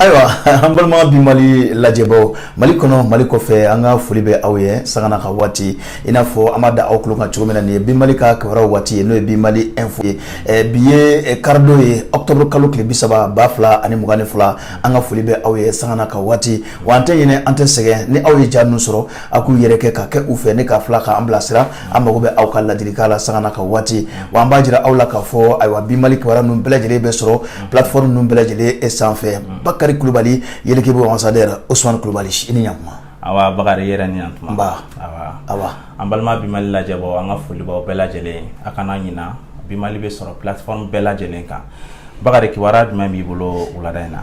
Ayiwa, an balima Bi Mali lajɛbaw, Mali kɔnɔ, Mali kɔfɛ, an ka foli bɛ aw ye sanga n'a ka waati. I n'a fɔ an b'a da aw tulo kan cogo min na, nin ye Bi Mali ka kibaruyaw waati ye, n'o ye Bi Mali Info ye. Bi ye karidon ye, octobre kalo tile 30, 2022. An ka foli bɛ aw ye sanga n'a ka waati. Wa an tɛ ɲinɛ, an tɛ sɛgɛn. Ni aw ye ja ninnu sɔrɔ, aw k'u yɛrɛ kɛ ka kɛ u fɛ ne ka fila k'an bilasira. An mago bɛ aw ka ladilikan la sanga n'a ka waati. Wa an b'a jira aw la k'a fɔ, ayiwa, Bi Mali kibaruya ninnu bɛɛ lajɛlen bɛ sɔrɔ plateforme ninnu bɛɛ lajɛlen sanfɛ. Bakari Kulubali, Yelekebo ambassadeur, Usumani Kulubali, i ni ɲantuma. Awa Bakari, i yɛrɛ ni ɲantuma. Nba. Awa. Awa. An balima Bi Mali lajɛbaw, an ka foli b'aw bɛɛ lajɛlen. A kana ɲina, Bi Mali bɛ sɔrɔ plateforme bɛɛ lajɛlen kan. Bakari, kibaruya jumɛn b'i bolo wulada in na?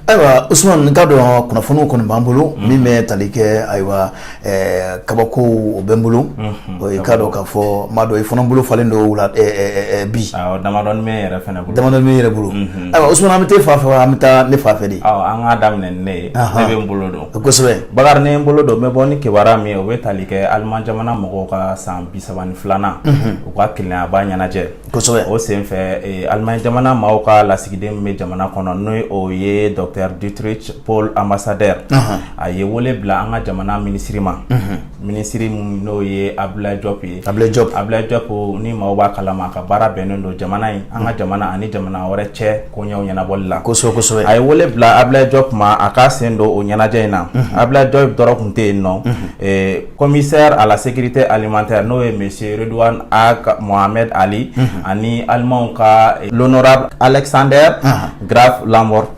Ayiwa Usumani, n k'a dɔn kunnafoniw kɔni b'an bolo min bɛ tali kɛ, ayiwa, kabako, o bɛ n bolo. I k'a dɔn k'a fɔ n b'a dɔn i fana bolo falen don wula bi. Awɔ, damadɔni bɛ n yɛrɛ fana bolo. Damadɔni bɛ n yɛrɛ bolo. Ayiwa Usumani, an bɛ taa e fan fɛ wa, an bɛ taa ne fan fɛ de? Awɔ, an k'a daminɛ ni ne ye, ne bɛ n bolo don. Kosɛbɛ. Bakari, ni n bolo don, n bɛ bɔ ni kibaruya min ye, o bɛ tali kɛ Aliman jamana mɔgɔw ka san 32nan, u ka kelenyaba ɲɛnajɛ. O senfɛ, Alimaɲi jamana maaw ka lasigiden min bɛ jamana kɔnɔ, n'o o ye docteur Dietrich Paul ambassadeur, a ye wele bila an ka jamana minisiri ma, minisiri min n'o ye Abdoulaye Diop ye. Abdoulaye Diop. Abdoulaye Diop, ni maaw b'a kalama, a ka baara bɛnnen don jamana in, an ka jamana ani jamana wɛrɛ cɛ koɲɛw ɲɛnabɔli la. Kosɛbɛ kosɛbɛ. A ye wele bila Abdoulaye Diop ma, a k'a sen don o ɲɛnajɛ in na. Abdoulaye Diop dɔrɔn tun tɛ yen nɔ, commissaire à la sécurité alimentaire, n'o ye monsieur Redouane Ag Mohamed Ali, ani Alimanw ka l'honorable Alexander Graf Lambsdorff.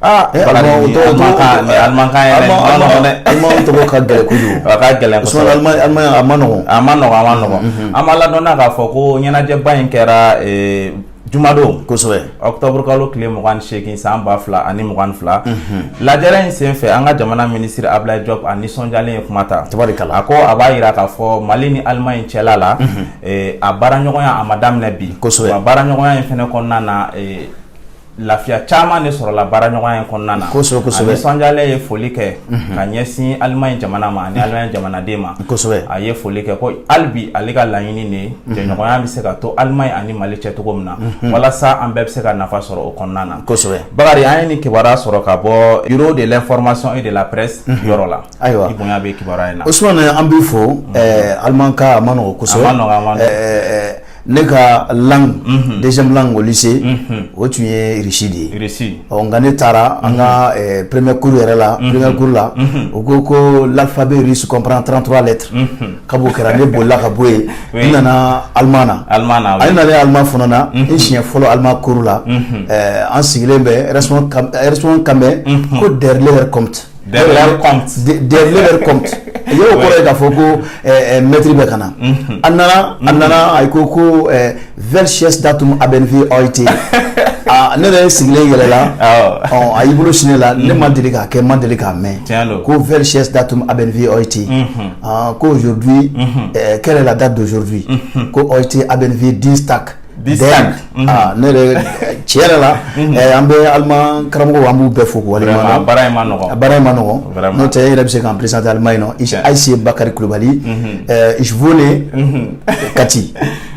Ah, alimankan yɛrɛ ma nɔgɔn dɛ. Alimanw tɔgɔ ka gɛlɛn kojugu. A ka gɛlɛn kosɛbɛ. Allemagne, a ma nɔgɔn. A ma nɔgɔn, a ma nɔgɔn. An b'a ladɔnna k'a fɔ ko ɲɛnajɛba in kɛra jumadon, octobre kalo tile 28, san 2022. Lajɛrɛ in senfɛ, an ka jamana minisiri Abdoulaye Diop, a nisɔndiyalen ye kuma ta. Tabarikala. A ko a b'a jira k'a fɔ Mali ni Allemagne cɛla la, a baaraɲɔgɔnya a ma daminɛ bi. Wa baaraɲɔgɔnya in fɛnɛ kɔnɔna na, lafiya caman de sɔrɔla baaraɲɔgɔnya in kɔnɔna na. Kosɛbɛ. A nisɔndiyalen ye foli kɛ ka ɲɛsin Allemagne jamana ma ani Allemagne jamanaden ma. A ye foli kɛ ko hali bi ale ka laɲini de ye jɛɲɔgɔnya bɛ se ka to Allemagne ani Mali cɛ cogo min na, walasa an bɛɛ bɛ se ka nafa sɔrɔ o kɔnɔna na. Bakari, an ye nin kibaruya sɔrɔ ka bɔ Bureau de l'information et de la presse yɔrɔ la. Ayiwa. I bonya bɛ kibaruya in na. Usumani, an b'i fo. Alimankan a ma nɔgɔn kosɛbɛ. A ma nɔgɔn, a ma nɔgɔn. Ne ka langue, deuxième langue au lycée, o tun ye russe de ye. Russie. Ɔ, nka ne taara an ka premier cours yɛrɛ la, premier cours la, u ko ko l'alphabet russe comprend 33 lettres. Kab'o kɛra, ne bolila ka bɔ yen, n nana allemand na. Allemand na. A nalen allemand fana na, n siɲɛ fɔlɔ allemand cours la, an sigilen bɛ, responsable kan bɛ ko der Lehrer kommt. Der Lehrer kommt. Der Lehrer kommt. Y'o kɔrɔ ye k'a fɔ ko maître bɛ ka na. A nana, a nana, a ko welches Datum haben wir heute? Aa, ne yɛrɛ sigilen yɛlɛla. Ɔ, a y'i bolo sin ne la, ne ma deli k'a kɛ, n ma deli k'a mɛn. Ko welches Datum haben wir heute? Ah, ko aujourd'hui, quelle est la date d'aujourd'hui? Ko heute haben wir Dienstag. Dienstag. Ah, ne yɛrɛ, tiɲɛ yɛrɛ la, an bɛ allemand karamɔgɔw, an b'u bɛɛ fo k'u waleɲuman dɔn. Baara in ma nɔgɔn. Baara in ma nɔgɔn. N'o tɛ, e yɛrɛ bɛ se k'an présenter Allemagne nɔ. Ich heiße Bakary Coulibaly. Ich wohne Kati.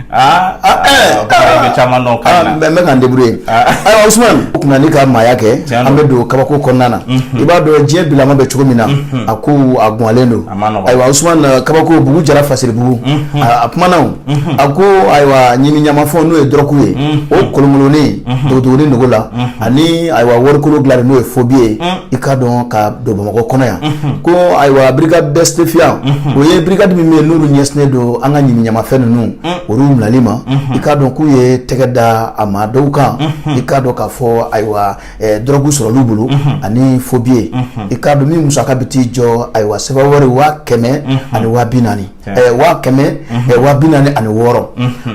Ah, ah, bɛ caman dɔn kan na. N bɛ k'an débrouiller. Ayiwa Usumani, o kunna ni ka maaya kɛ, an bɛ don kabako kɔnɔna na. I b'a dɔn diɲɛ bilama bɛ cogo min na, a ko a guwanlen don. Ayiwa Usumani, kabako Bugu Jara Fasiribugu, a kumana o. A ko ayiwa, ɲini ɲamafɛnw, n'o ye dɔrɔgu ye, o kolonkolonnin dogodogonin nogo la, ani ayiwa warikolo dilanni, n'o ye faux billet ye, i k'a dɔn ka don Bamakɔ kɔnɔ yan. Ko ayiwa, brigade des stupéfiants, o ye brigade min bɛ yen, n'olu ɲɛsinnen don an ka ɲini ɲamafɛn ninnu olu minɛli ma, i k'a dɔn k'u ye tɛgɛ da a maa dɔw kan. I k'a dɔn k'a fɔ ayiwa, dɔrɔgu sɔrɔl'u bolo ani faux billet, i k'a dɔn min musaka bɛ t'i jɔ, ayiwa, sɛbɛn wari 100 000 ani 40 000, 146 000.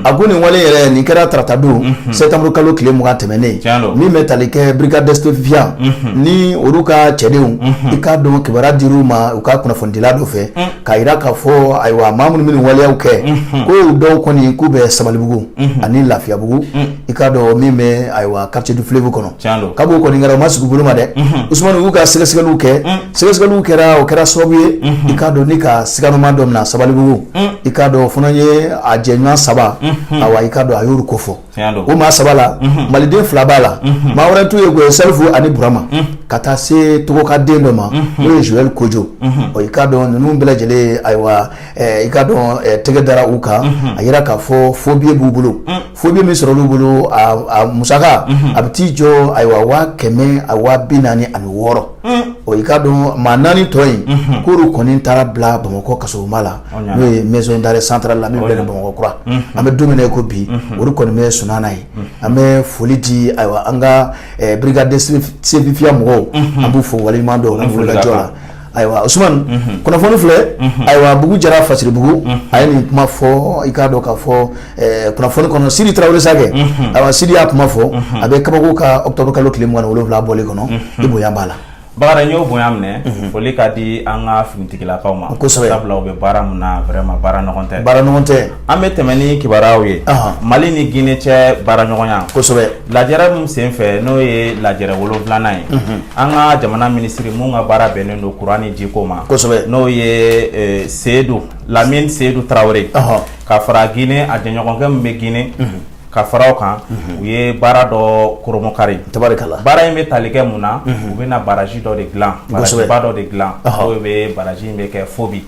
A ko nin wale yɛrɛ nin kɛra tarata don, septembre kalo tile 20 tɛmɛnen, min bɛ tali kɛ brigade des stupéfiants ni olu ka cɛdenw. I k'a dɔn kibaruya dir'u ma u ka kunnafonidila dɔ fɛ k'a jira k'a fɔ ayiwa, maa minnu bɛ nin waleyaw kɛ, ko dɔw kɔni k'u bɛ Sabalibugu ani Lafiyabugu, i k'a dɔn min bɛ, ayiwa, quartier du fleuve kɔnɔ. Kab'o kɔni kɛra, u ma sigi u bolo ma dɛ Usumani, u y'u ka sɛgɛsɛgɛliw kɛ. Sɛgɛsɛgɛliw kɛra, o kɛra sababu ye, i k'a dɔn ni ka siganama dɔ minɛ Sabalibugu. I k'a dɔn o fana ye a jɛɲɔgɔn saba, awa, i k'a dɔn a y'olu kofɔ. O maa saba la, maliden fila b'a la, maa wɛrɛ t'u ye ko Salifu ani Burama, ka taa se Togo ka den dɔ ma, n'o ye Joël Kojo. Ɔ, i k'a dɔn ninnu bɛɛ lajɛlen, ayiwa, i k'a dɔn tɛgɛ dara u kan. A yira k'a fɔ faux billet b'u bolo. Faux billet min sɔrɔ olu bolo, a musaka a bɛ t'i jɔ, ayiwa, 146 000. Ɔ, i k'a dɔn maa naani tɔ in, k'olu kɔni taara bila Bamakɔ kasobonba la, n'o ye maison d'arrêt centrale la min filɛ nin Bamakɔ kura. An bɛ don min na i ko bi, olu kɔni bɛ sunana ye. An bɛ foli di, ayiwa, an ka brigade de SEFIA mɔgɔw, an b'u fo waleɲuman dɔn u ka wulikajɔ la. Ayiwa Usumani, kunnafoni filɛ. Ayiwa, Bugu Jara Fasiribugu, a ye nin kuma fɔ. I k'a dɔn k'a fɔ kunnafoni kɔnɔ, Sidi Tarawele Sakɛ, ayiwa, Sidi y'a kuma fɔ. A bɛ kabako ka octobre kalo tile 27 bɔli kɔnɔ. I bonya b'a la. Bakari, n y'o bonya minɛ. Foli ka di an ka finitigilakaw ma. Sabula u bɛ baara min na, vraiment, baara ɲɔgɔn tɛ. Baara ɲɔgɔn tɛ. An bɛ tɛmɛ ni kibaruyaw ye. Mali ni Guinée cɛ baara ɲɔgɔnya. Lajɛrɛ min sen fɛ, n'o ye lajɛrɛ 7nan ye, an ka jamana minisiri mun ka baara bɛnnen don kuran ni jiko ma, n'o ye Seydou Lamine Seydou Tarawele, ka fara Guinée a jɛɲɔgɔnkɛ min bɛ Guinée, ka fara o kan, u ye baara dɔ koromokari. Tabarikala. Baara in bɛ tali kɛ mun na? U bɛna baraji dɔ de dilan, barajiba dɔ de dilan, n'o bɛ baraji in bɛ kɛ Fobi.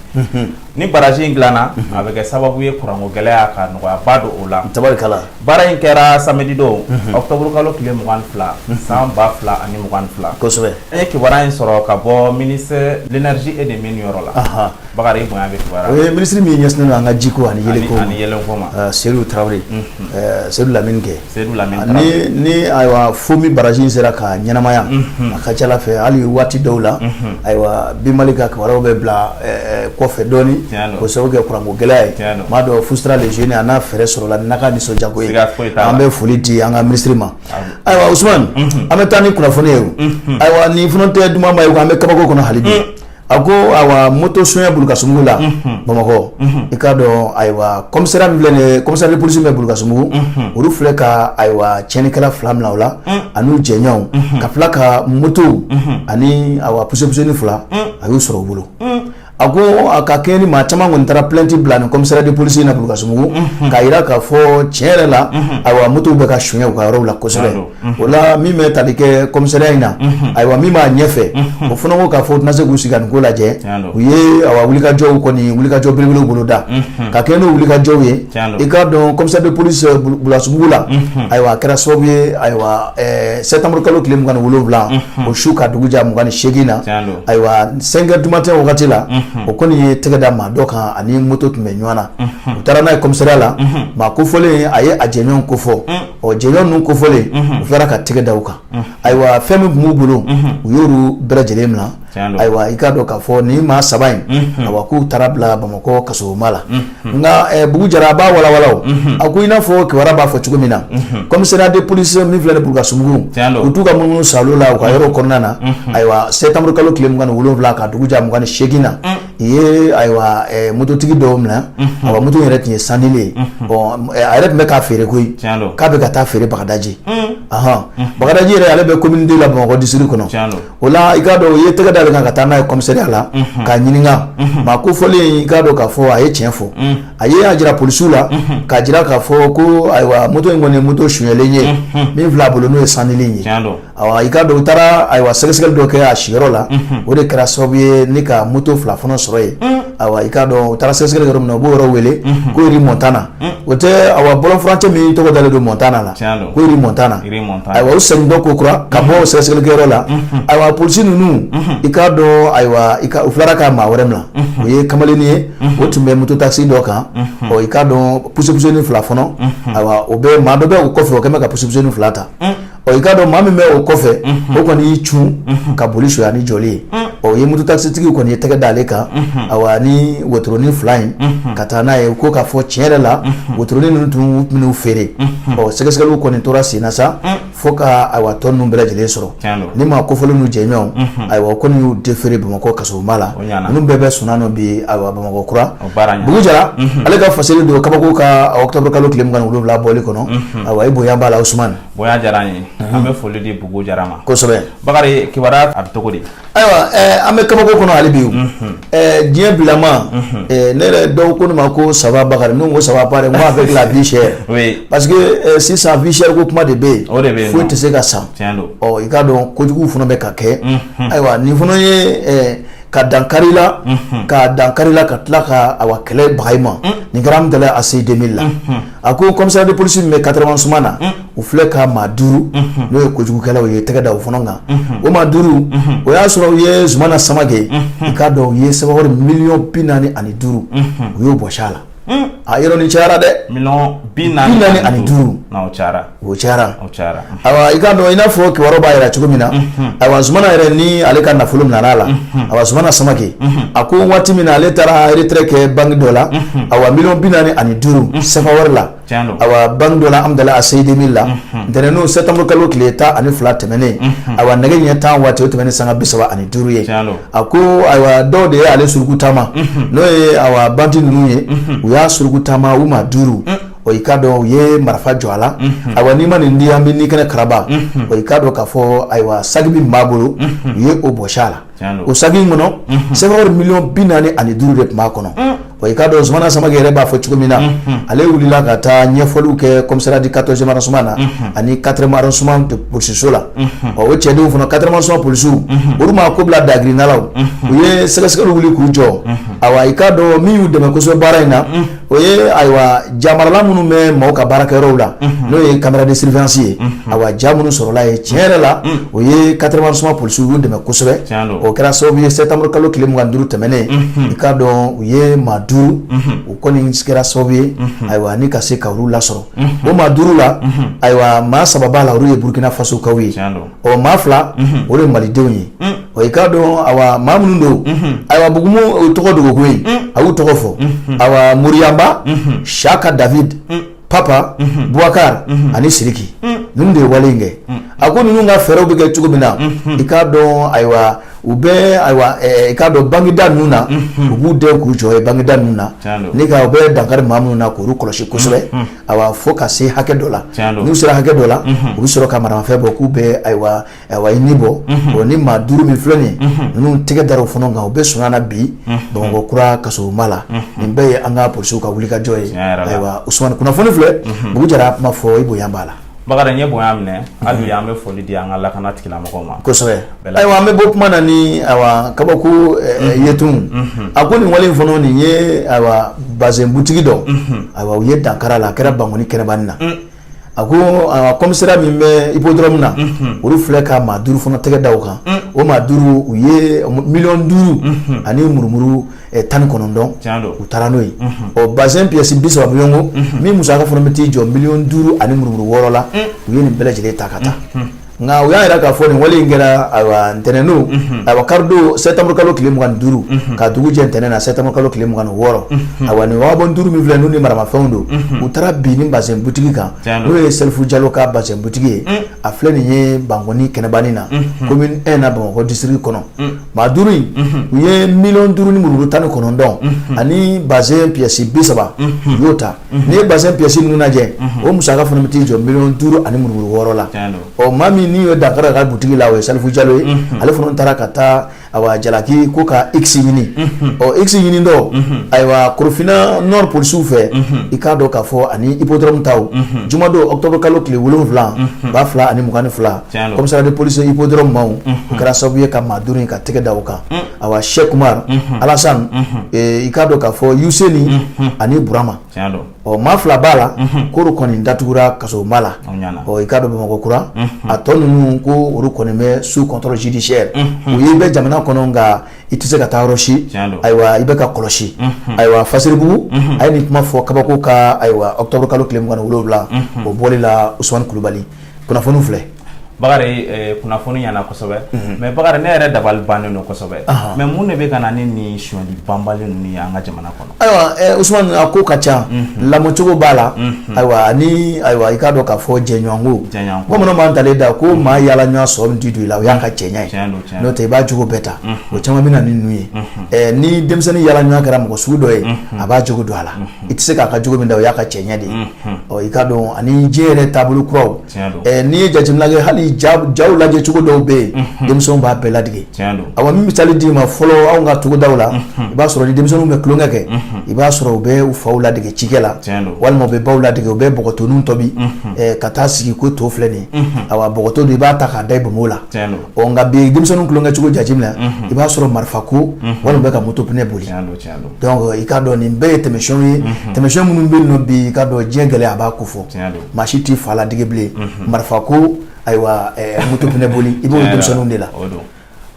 Ni baraji in dilanna, a bɛ kɛ sababu ye kuranko gɛlɛya ka nɔgɔyaba don o la. Tabarikala. Baara in kɛra samedi don, octobre kalo tile 22, san 2022. An ye kibaruya in sɔrɔ ka bɔ ministère de l'énergie et des mines yɔrɔ la. Bakari, i bonya bɛ kibaruya. O ye minisiri min ɲɛsinnen don an ka jiko ani yeelenko ani yeelenko ma. Seydou Tarawele, Seydou Lamine kɛ. Seydou Lamine. Ni ayiwa, Fomi baraji in sera ka ɲɛnamaya, a ka ca ala fɛ, hali waati dɔw la, ayiwa, bi Mali ka kibaruyaw bɛ bila kɔfɛ dɔɔni k'o sababu kɛ kuranko gɛlɛya ye. N b'a dɔn Fustra le jeune a n'a fɛɛrɛ sɔrɔla n'a ka nisɔndiyako ye. An bɛ foli di an ka minisiri ma. Ayiwa Usumani, an bɛ taa ni kunnafoni ye. Ayiwa, nin fana tɛ dumanba ye, an bɛ kabako kɔnɔ hali bi. A ko ayiwa, moto sonya Bulukasumugu la Bamakɔ. I k'a dɔn, ayiwa, commissariat min filɛ nin ye, commissariat de police min bɛ Bulukasumugu, olu filɛ ka, ayiwa, tiɲɛnikɛla fila minɛ o la ani jɛɲɔgɔnw, ka tila ka moto ani, ayiwa, pousse-pousse fila, a y'u sɔrɔ u bolo. A ko a ka kɛ ni maa caman kɔni taara plainte bila ni commissariat de police in na Bulukasumugu, k'a jira k'a fɔ tiɲɛ yɛrɛ la, ayiwa, motow bɛ ka sonya u ka yɔrɔw la kosɛbɛ. O la, min bɛ tali kɛ commissariat in na, ayiwa, min b'a ɲɛfɛ, o fana ko k'a fɔ u tɛna se k'u sigi ka nin ko lajɛ. U ye, ayiwa, wulikajɔw kɔni, wulikajɔ belebelew boloda ka kɛ n'o wulikajɔw ye. I k'a dɔn commissaire de police Bulukasumugu la, ayiwa, a kɛra sababu ye, ayiwa, septembre kalo tile 27, o su ka dugu jɛ 28 na, ayiwa, 5 heures du matin wagati la, o kɔni ye tɛgɛ da maa dɔ kan ani moto tun bɛ ɲɔgɔn na. U taara n'a ye commissariat la. Maa kofɔlen, a ye a jɛɲɔgɔn kofɔ. Ɔ, jɛɲɔgɔn ninnu kofɔlen, u tilara ka tɛgɛ da u kan. Ayiwa, fɛn min tun b'u bolo, u y'olu bɛɛ lajɛlen minɛ. Ayiwa, i k'a dɔn k'a fɔ nin maa saba in, ayiwa, k'u taara bila Bamakɔ kasobonba la. Nka Bugu Jara a b'a walawala o, a ko i n'a fɔ kibaruya b'a fɔ cogo min na, commissariat de police min filɛ nin Bulukasumugu, u t'u ka munumunu salo la u ka yɔrɔ kɔnɔna na. Ayiwa, septembre kalo tile 27 ka dugu jɛ 28 na, i ye, ayiwa, mototigi dɔw minɛ. Ayiwa, moto yɛrɛ tun ye sannilen ye. Bon, a yɛrɛ tun bɛ k'a feere koyi, k'a bɛ ka taa feere Bagadaji. Bagadaji yɛrɛ, ale bɛ commune 2 la Bamakɔ district kɔnɔ. O la, i k'a dɔn u ye tɛgɛ da kan ka taa n'a ye commissariat la k'a ɲininka. Maa kofɔlen, i k'a dɔn k'a fɔ a ye tiɲɛ fɔ. A ye a jira polisiw la k'a jira k'a fɔ ko, ayiwa, moto in kɔni ye moto sonyɛlen ye min filɛ a bolo, n'o ye sannilen ye. Ayiwa, i k'a dɔn u taara, ayiwa, sɛgɛsɛgɛli dɔ kɛ a siyɔrɔ la. O de kɛra sababu ye ni ka moto fila fana sɔrɔ yen. Ayiwa, i k'a dɔn u taara sɛgɛsɛgɛli yɔrɔ min na, u b'o yɔrɔ wele ko Rue Montana. O tɛ, ayiwa, bɔlɔn furancɛ min tɔgɔ dalen don Montana la, ko Rue Montana. Ayiwa, u segintɔ ko kura ka bɔ sɛgɛsɛgɛlikɛyɔrɔ la, ayiwa, polisi ninnu, i k'a dɔn, ayiwa, u tilara ka maa wɛrɛ minɛ. O ye kamalennin ye, o tun bɛ moto taxi dɔ kan. Ɔ, i k'a dɔn pousse-pousse fila fana, ayiwa, o bɛ maa dɔ bɛ o kɔfɛ, o kɛlen bɛ ka pousse-pousse fila ta. Ɔ, i k'a dɔn maa min bɛ o kɔfɛ, o kɔni y'i cun ka boli sonya ni jɔli ye. Ɔ, o ye moto taxitigi kɔni ye tɛgɛ d'ale kan, ayiwa, ni wotoronin fila in, ka taa n'a ye. Ko k'a fɔ tiɲɛ yɛrɛ la, wotoronin ninnu tun bɛn'u feere. Ɔ, sɛgɛsɛgɛliw kɔni tora sen na sa fo ka, ayiwa, tɔ ninnu bɛɛ lajɛlen sɔrɔ. Ni maa kofɔlen n'u jɛɲɔgɔnw, ayiwa, o kɔni y'u déféré Bamakɔ kasobonba la. Ninnu bɛɛ bɛ sunna nɔ bi, ayiwa, Bamakɔ kura. Bugu Jara ale ka fasiri don kabako ka octobre kalo tile 27 bɔli kɔnɔ. Ayiwa, i bonya b'a la, Usumani. Bonya diyara an ye. An bɛ foli di Bugu Jara ma. Kosɛbɛ. Bakari, kibaruya a bɛ cogo di? Ayiwa. An bɛ kabako kɔnɔ hali bi. Diɲɛ bilama, ne yɛrɛ, dɔw ko ne ma ko ça va Bakari, ne ko ça va pas dɛ, n ko avec la vie chère, parce que sisan vie chère ko kuma de bɛ yen. O de bɛ yen. Foyi tɛ se ka san. Tiɲɛ don. Ɔ, i k'a dɔn kojugu fana bɛ ka kɛ. Ayiwa, nin fana ye ka dankari la, ka dankari la, ka tila ka awa kɛlɛ baga i ma. Nin kɛra Hamdallaye ACI 2000 la. A ko commissariat de police min bɛ 4e arrondissement na, u filɛ ka maa duuru, n'o ye kojugukɛlaw ye, tɛgɛ da o fana kan. O maa duuru, o y'a sɔrɔ u ye Zumana Samake, i k'a dɔn u ye CFA wari miliyɔn 45, u y'o bɔsi a la. A yɔrɔ nin cayara dɛ. Miliyɔn 45. O cayara. O cayara. O cayara. Ayiwa, i k'a dɔn i n'a fɔ kibaruyaw b'a jira cogo min na, ayiwa, Zumana yɛrɛ ni ale ka nafolo minɛ a la. Ayiwa, Zumana Samake, a ko waati min na ale taara retrait kɛ banque dɔ la, ayiwa, miliyɔn 45 CFA wari la, ayiwa, banque dɔ la Hamdallaye ACI 2000 la, ntɛnɛn septembre kalo tile 12 tɛmɛnen, ayiwa, nɛgɛ ɲɛ 10 waati, o tɛmɛnen sanga 35 ye. A ko ayiwa, dɔw de ye ale suruku taama, n'o ye ayiwa bandit ninnu ye. U y'a suruku taama, u maa duuru. O, i k'a dɔn u ye marifa jɔ a la. Ayiwa, n'i ma nin di, an bɛ ni kɛnɛ karaba. O, i k'a dɔn k'a fɔ ayiwa, saki min b'a bolo, u ye o bɔsi a la. O saki in kɔnɔ, CFA wari miliyɔn 45 de tun b'a kɔnɔ. O, i k'a dɔn Zumana Samake yɛrɛ b'a fɔ cogo min na, ale wulila ka taa ɲɛfɔliw kɛ commissariat du 14e arrondissement na ani 4e arrondissement de polisiso la. Ɔ, o cɛdenw fana, 4e arrondissement polisiw, olu ma ko bila dagirinna la, u ye sɛgɛsɛgɛliw wuli k'u jɔ. Ayiwa, i k'a dɔn min y'u dɛmɛ kosɛbɛ baara in na, o ye ayiwa jamarala minnu bɛ maaw ka baarakɛyɔrɔw la, n'o ye caméra de surveillance ye. Ayiwa, ja minnu sɔrɔla ye, tiɲɛ yɛrɛ la, o ye 4e arrondissement polisiw y'u dɛmɛ kosɛbɛ. O kɛra sababu ye, septembre kalo tile 25 tɛmɛnen, i k'a dɔn u ye maa duuru, u kɔni kɛra sababu ye, ayiwa, ni ka se ka olu lasɔrɔ. O maa duuru la, ayiwa, maa saba b'a la, olu ye Burukina Faso kaw ye. Ɔ, maa fila, o de ye malidenw ye. Ɔ, i k'a dɔn ayiwa, maa minnu don, ayiwa, Bugumu o tɔgɔ dogo ko ye, a y'u tɔgɔ fɔ. Ayiwa, Muriyamba Saka, David Papa, Boubacar ani Siriki, ninnu de ye wale in kɛ. A ko ninnu ka fɛɛrɛw bɛ kɛ cogo min na, i k'a dɔn ayiwa, u bɛ ayiwa, i k'a dɔn bangeda ninnu na, u b'u den k'u jɔ ye bangeda ninnu na, ni ka u bɛ dankari maa minnu na, k'olu kɔlɔsi kosɛbɛ. Ayiwa, fo ka se hakɛ dɔ la, n'u sera hakɛ dɔ la, u bɛ sɔrɔ ka maramafɛn bɔ k'u bɛ ayiwa i ni bɔ. O ni maa duuru min filɛ nin ye, ninnu tɛgɛ da o fana kan, u bɛ sunɔgɔ na bi Bamakɔ kura kasoba la. Nin bɛɛ ye an ka polisiw ka wulikajɔ ye. Ayiwa, Usumani, kunnafoni filɛ, Bugu Jara kuma fɔ, i bonya b'a la. Bakari, n ye bonya minɛ. Hali bi an bɛ foli di an ka lakana tigilamɔgɔw ma. Kosɛbɛ. Ayiwa, an bɛ bɔ kuma na ni ayiwa kabako yetun. A ko nin wale in fana, nin ye ayiwa bazɛn butigi dɔ, ayiwa, u ye dankari a la. A kɛra Bankoni kɛnɛbanin na. A ko ayiwa, commissariat min bɛ hippodrome na, olu filɛ ka maa duuru fana tɛgɛ da o kan. O maa duuru, u ye miliyɔn 5 ani murumuru 19, u taara n'o ye. Ɔ, bazɛn pièce 30 bɔɲɔgɔnko min musaka fana bɛ t'i jɔ miliyɔn 5 ani murumuru 6 la, u ye nin bɛɛ lajɛlen ta ka taa. Nka u y'a jira k'a fɔ nin wale in kɛra ayiwa ntɛnɛn don, ayiwa, karidon septembre kalo tile 25, ka dugu jɛ ntɛnɛn na septembre kalo tile 26. Ayiwa, nin wagabɔn duuru min filɛ, n'u ni maramafɛnw don, u taara bin ni bazɛn butigi kan, n'o ye Salifu Jalo ka bazɛn butigi ye. A filɛ nin ye Bankoni kɛnɛbanin na, commune 1 na, Bamakɔ district kɔnɔ. Maa duuru in, u ye miliyɔn 5 ni murumuru 19 ani bazɛn pièce 30, u y'o ta. N'i ye bazɛn pièce ninnu lajɛ, o musaka fana bɛ t'i jɔ miliyɔn 5 ani murumuru 6 la. Ɔ, maa min ni ye dankari a ka butigi la, o ye Salifu Jalo ye. Ale fana taara ka taa ayiwa jalaki ko ka x ɲini. Ɔ, x ɲini dɔ, ayiwa, Korofina Nord polisiw fɛ, i k'a dɔn k'a fɔ ani hippodrome taw, jumadon octobre kalo tile 7 2022, commissariat de police hippodrome maaw, o kɛra sababu ye ka maa duuru in ka tɛgɛ da o kan. Ayiwa, Cheikh Kumar, Alassane, i k'a dɔn k'a fɔ Yuseni ani Burama. Ɔ, maa fila b'a la k'olu kɔni datugura kasoba la. Ɔ, i k'a dɔn Bamakɔ kura, a tɔ ninnu ko olu kɔni bɛ sous contrôle judiciaire. U ye bɛ jamana kɔnɔ, nka i tɛ se ka taa yɔrɔ si. Ayiwa, i bɛ ka kɔlɔsi. Ayiwa, Fasiribugu a ye nin kuma fɔ kabako ka ayiwa octobre kalo tile 27, o bɔli la. Usumani Kulubali, kunnafoni filɛ. Bakari, kunnafoni ɲɛna kosɛbɛ. Mais Bakari, ne yɛrɛ dabali bannen don kosɛbɛ. Mais mun de bɛ ka na ni nin sonyali banbali ninnu ye an ka jamana kɔnɔ? Ayiwa, Usumani, a ko ka ca. Lamɔcogo b'a la. Ayiwa, ani ayiwa, i k'a dɔn k'a fɔ jɛɲɔgɔnko, bamananw b'an talen da ko maa yaala ɲɔgɔn sɔrɔ min t'i don i la, o y'an ka cɛɲa ye. N'o tɛ, i b'a jogo bɛɛ ta, o caman bɛ na ni ninnu ye. Ni denmisɛnnin yaala ɲɔgɔn kɛra mɔgɔ sugu dɔ ye, a b'a jogo don a la. I tɛ se k'a ka jogo min da, o y'a ka cɛɲɛ de ye. Ɔ, i k'a dɔn ani diɲɛ yɛrɛ taabolo kuraw, n'i ye jateminɛ kɛ hali bi jaw lajɛ cogo dɔw bɛ yen, denmisɛnw b'a bɛɛ ladege. Awa, min misali d'i ma fɔlɔ, anw ka togodaw la, i b'a sɔrɔ ni denmisɛnninw bɛ tulonkɛ kɛ, i b'a sɔrɔ u bɛ u faw ladege cikɛ la, walima u bɛ baw ladege, u bɛ bɔgɔtoninw tobi ka taa sigi ko to filɛ nin ye. Awa, bɔgɔto don, i b'a ta k'a da i bonbon la. Ɔ nka bi, denmisɛnninw tulonkɛ cogo jateminɛ, i b'a sɔrɔ marifa ko, walima u bɛ ka moto pneu boli. Donc i k'a dɔn nin bɛɛ ye tɛmɛsiyɛnw ye, tɛmɛsiyɛn minnu bɛ yen nɔ bi. I k'a dɔn diɲɛ gɛlɛya a b'a ko fɔ, maa si t'i fa ladege bilen. Marifa ko, ayiwa, moto pneu boli, i b'o denmisɛnninw de la.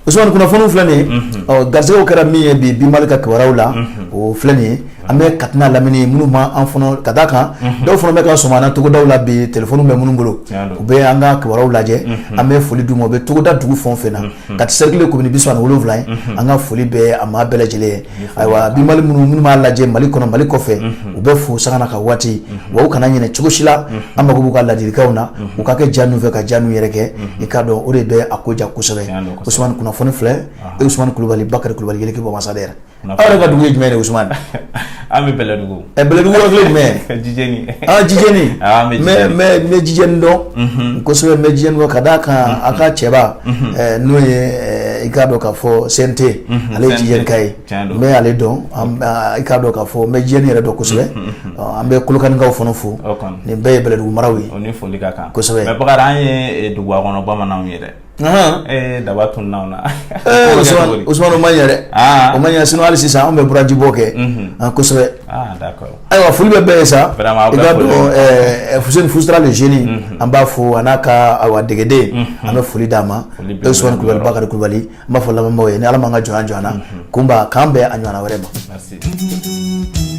Usumani, kunnafoniw filɛ nin ye. Ɔ, garisɛgɛw kɛra min ye bi, Bimali ka kibaruyaw la, o filɛ nin ye. An bɛ Kati n'a lamini minnu ma an fana ka d'a kan, dɔw fana bɛ ka sɔmɔ an na togodaw la bi, telefɔni bɛ minnu bolo, u bɛ an ka kibaruyaw lajɛ. An bɛ foli d'u ma, u bɛ togoda dugu fɛn o fɛn na, Kati cercle commune 37 ye, an ka foli bɛ a maa bɛɛ lajɛlen ye. Ayiwa, Bimali minnu b'a lajɛ Mali kɔnɔ, Mali kɔfɛ, u bɛ fo sanga n'a ka waati. Wa u kana ɲinɛ cogo si la, an mago b'u ka ladilikanw na, u ka kɛ ja ninnu fɛ, ka ja ninnu yɛrɛ kɛ. I k'a dɔn o de bɛ a ko ja kosɛbɛ. Usumani, kunnafoni filɛ. E Usumani Kulubali, Bakari Kulubali, yeleke bɔ ambassadeur, aw yɛrɛ ka dugu ye jumɛn ye, Usumani? An bɛ Bɛlɛdugu. Ɛ, Bɛlɛdugu yɔrɔ kelen jumɛn? Jijeni. Ah, Jijeni. N bɛ Jijeni dɔn kosɛbɛ, n bɛ Jijeni dɔn ka d'a kan a ka cɛba, n'o ye, i k'a dɔn k'a fɔ CNT, ale ye Jijeni ka ye. N bɛ ale dɔn, i k'a dɔn k'a fɔ n bɛ Jijeni yɛrɛ dɔn kosɛbɛ. An bɛ Kolokanikaw fana fo. Nin bɛɛ ye Bɛlɛdugu maraw ye. O ni foli ka kan. Kosɛbɛ. Mais Bakari, an ye duguba kɔnɔ bamananw ye dɛ. Daba tununna anw na. Usumani, o ma ɲɛ dɛ, o ma ɲɛ. Sinon hali sisan anw bɛ burajibɔ kɛ kosɛbɛ. Ayiwa, foli bɛ bɛɛ ye sa. I k'a dɔn Fuseni Fustra le jeune, an b'a fo, a n'a ka ayiwa degeden, an bɛ foli d'a ma. Usumani Kulubali, Bakari Kulubali, an b'a fɔ lamɛnbaaw ye ni Ala m'an ka jɔnya jɔ an na, kunba k'an bɛn a ɲɔgɔnna wɛrɛ ma. Merci.